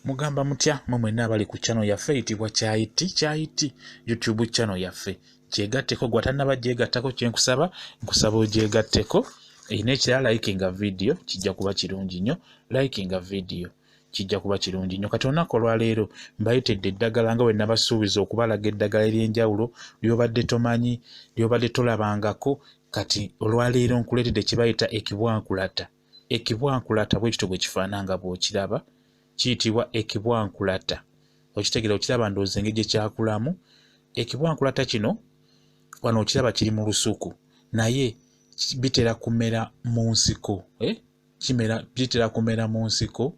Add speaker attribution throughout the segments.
Speaker 1: Mugamba mutya mwe mwenna abali ku channel yaffe eyitibwa Kyayiti Kyayiti YouTube channel yaffe. Kyegatteko gwe atannaba gyegattako, kyenkusaba nkusaba ogyegatteko. N'ekirala, likinga video, kijja kuba kirungi nnyo. Likinga video, kijja kuba kirungi nnyo. Kati olunaku olwaleero mbayitedde eddagala nga bwe nabasuubiza okubalaga eddagala ery'enjawulo ly'obadde tomanyi, ly'obadde tolabangako. Kati olwaleero nkuleetedde kye bayita ekibwankulata. Ekibwankulata bwe kityo bwe kifaanana nga bw'okiraba, kiyitibwa ekibwankulata. Okitegeera? Okiraba ndowooza engeri gye kyakulamu. Ekibwankulata kino wano okiraba kiri mu lusuku, naye bitera kumera mu nsiko, eh? Kimera, bitera kumera mu nsiko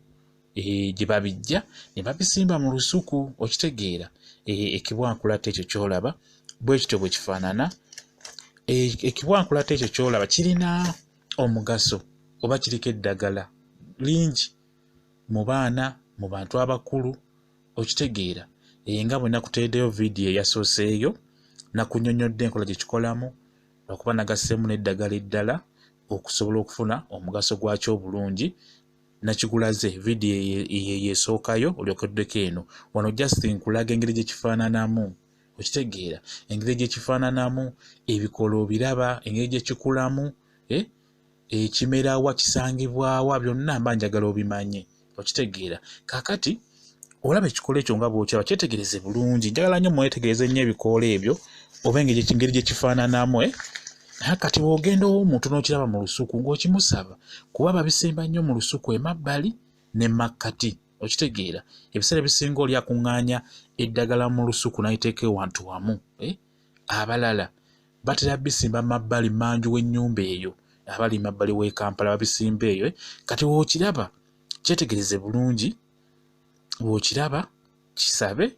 Speaker 1: gye babijja ne babisimba mu lusuku. Okitegeera? Ekibwankulata ekyo ky'olaba bwe kityo bwe kifaanana. Ekibwankulata ekyo ky'olaba kirina omugaso oba kiriko eddagala lingi mu baana, mu bantu abakulu. Okitegeera? Nga bwe nakuteereddeyo vidiyo eyasooseeyo, nakunnyonnyodde enkola gye kikolamu, lwakuba nagasseemu n'eddagala eddala okusobola okufuna omugaso gwakyo obulungi. Nakikulaze vidiyo eyo esookayo, olyoke oddeko eno. Wano just nkulaga engeri gye kifaananamu. Okitegeera? Engeri gye kifaananamu, ebikolo obiraba, engeri gye kikulamu, ekimerawa, kisangibwawa, byonna mba njagala obimanye. Okitegeera? Kaakati olaba ekikolo ekyo nga bw'okiraba, kyetegereze bulungi. Njagala nnyo mwetegereze nnyo ebikoola ebyo oba engeri gye kifaananamu. Naye kati bw'ogenda ow'omuntu n'okiraba mu lusuku ng'okimusaba, kuba babisimba nnyo mu lusuku emabbali ne makkati. Okitegeera? Ebiseera ebisinga oli akuŋŋaanya eddagala mu lusuku n'aliteeka ewantu wamu. Abalala batera bisimba mabbali manju w'ennyumba eyo, abali mabbali w'e Kampala babisimba eyo. Kati w'okiraba kyetegereze bulungi, bw'okiraba kisabe,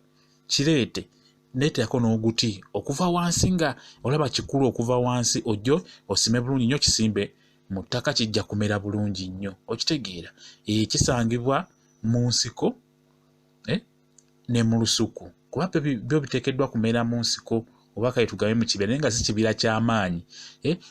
Speaker 1: kireete, neeterako n'oguti okuva wansi nga olaba kikulu okuva wansi, ojjo osime bulungi nnyo, kisimbe mu ttaka, kijja kumera bulungi nnyo. Okitegeera? Kisangibwa mu nsiko ne mu lusuku, kuba byo biteekeddwa kumera mu nsiko oba kale tugambe mu kibira, naye nga si kibira ky'amaanyi.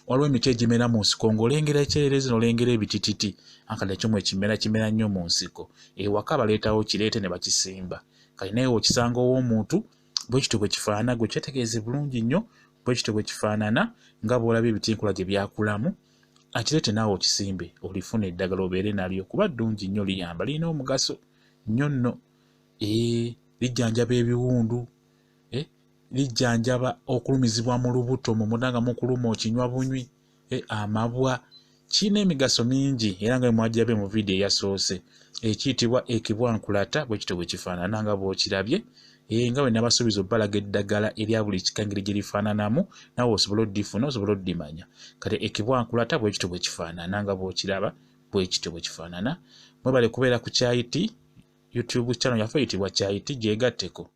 Speaker 1: Waliwo emiti egimera mu nsiko ng'olengera ekyererezi n'olengera ebitititi, ankati nakyo ekimera kimera nnyo mu nsiko. Ewaka baleetawo kireete ne bakisimba. Kale naye okisanga ow'omuntu bwe kityo bwe kifaanana, gwe kyetegereze bulungi nnyo, bwe kityo bwe kifaanana nga bw'olaba ebiti enkola gye byakulamu. Akireete naawe okisimbe, olifuna eddagala obeere nalyo, kuba ddungi nnyo, liyamba, lirina omugaso nnyo nno. Lijjanjaba ebiwundu, lijjanjaba okulumizibwa mu lubuto, mu munda nga mukuluma okinywa bunywi, amabwa. Kirina emigaso mingi era nga mwagirabye mu vidiyo eyasoose. Ekiyitibwa ekibwankulata bwe kityo bwe kifaanana nga bw'okirabye. Nga bwe nabasuubiza obbalaga eddagala erya buli kika engeri gye lifaananamu, naawe osobole oddifuna, osobole oddimanya. Kati ekibwankulata bwe kityo bwe kifaanana nga bw'okiraba, bwe kityo bwe kifaanana. Mwebale kubeera ku Kyayiti YouTube channel yaffe eyitibwa Kyayiti, gyegatteko.